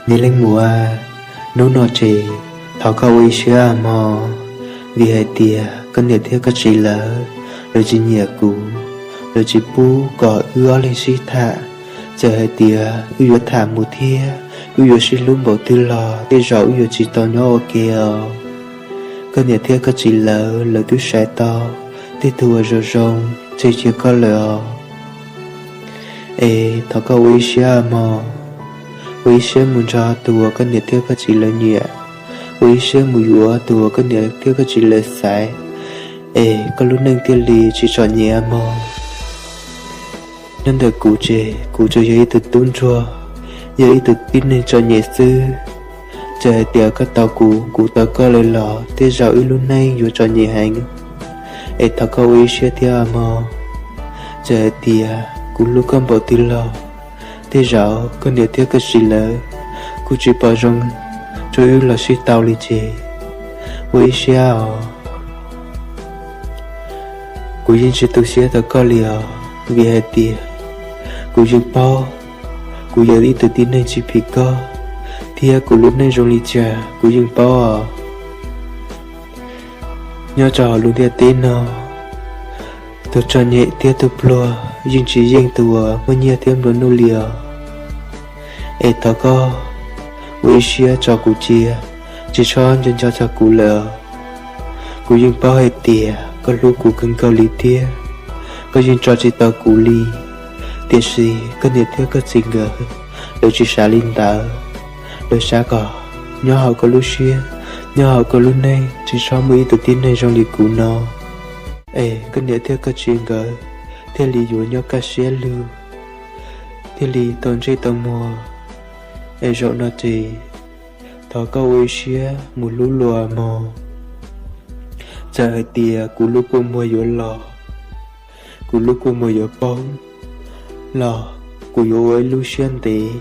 Me leej muam, hnub no ces thov koj ua ib siab mog, vim hais tias koj niam thiab koj txiv lawv, lawv tsis nyiam kuv, lawv tsis pub kom wb ob leeg sib tham. Txawm hais tias wb yuav tham mus thiab wb yuav sib hlub npaum twg los tej zaum wb yuav tsis tau nyob ua ke os. Koj niam thiab koj txiv lawv, lawv twb saib tau tej tug uas zoo zoo tseg cia koj lawm os. Es thov koj ua ib siab mog, ua ib siab mus nrog tus uas koj niam thiab koj txiv lawv nyiam, ua ib siab mus yuav tus uas koj niam thiab koj txiv lawv xaiv, es koj lub neej thiaj li tsis txom nyem mog. Nyob ntawm kuv ces kuv tsuas yog ib tug tub ntsuag, yog ib tug tib neeg txom nyem xwb. Txawm hais tias koj tau kuv, kuv tau koj lawm los tej zaum wb lub neej yuav txom nyem heev. Es thov koj ua ib siab thiab mog. Txawm hais tias kuv hlub koj npaum twg los tej zaum koj niam thiab koj txiv lawv kuj tsis pom zoo rau wb los sib tau li ces ua ib siab os. Kuv yeej tsis tu siab tau koj li os, vim hais tias kuv yeej paub kuv yog ib tug tib neeg tsis phim koj, thiab kuv lub neej zoo li cas kuv yeej paub os. Nyob rau hauv lub ntiaj teb no, tus txom nyem thiab tus pluag yeej tsis yeej tus uas muaj nyiaj thiab nplua nuj li os. Es thov koj ua ib siab tso kuv cia, tsis txhob nco nco txog kuv lawm. Kuv yeej paub hais tias koj hlub kuv kawg nkaus li thiab koj yeej tso tsis tau kuv li. Tiam sis koj niam thiab koj txiv nkawd, lawv tsis xav li ntawd. Lawv xav kom nyob hauv koj lub siab, nyob hauv koj lub neej tsis txhob muaj ib tug tib neeg zoo li kuv no. Es koj niam thiab koj txiv nkawd thiaj li yuav nyob kaj siab lug, thiaj li tau ntsej tau muag. Es zaum no ces thov koj ua ib siab mus hlub luag mog. Txawm hais tias kuv lub kua muag yuav los, kuv lub kua muag yuav poob los kuv yuav ua ib lub siab ntev.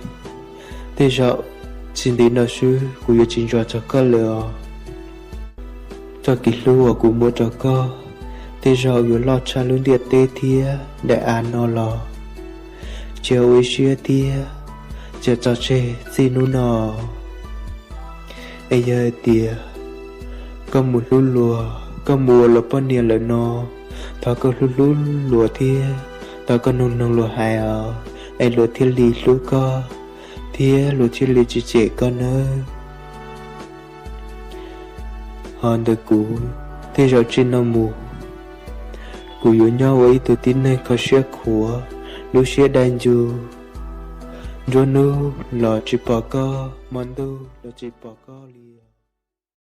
Tej zaum tsis ntev no xwb kuv yuav tsis ntsuas txog koj lawm os. Txoj kev hlub uas kuv muaj rau koj tej zaum yuav loj tshaj lub ntiaj teb thiab daim av no los. Cia ua ib siab thiab cia tso tseg txij hnub no. Es yog hais tias koj mus hlub luag, koj mus ua luag poj niam lawm no, thov koj hlub hlub luag thiab thov koj noog noog luag hais os, es luag thiaj li hlub koj thiab luag thiaj li tsis cem koj nawb. Ho ntawm kuv, tej zaum txij no mus kuv yuav nyob ua ib tug tib neeg kho siab khuav, lub siab dai ncu, nruab hnub los tsis pom koj, hmo ntuj los tsis pom koj li.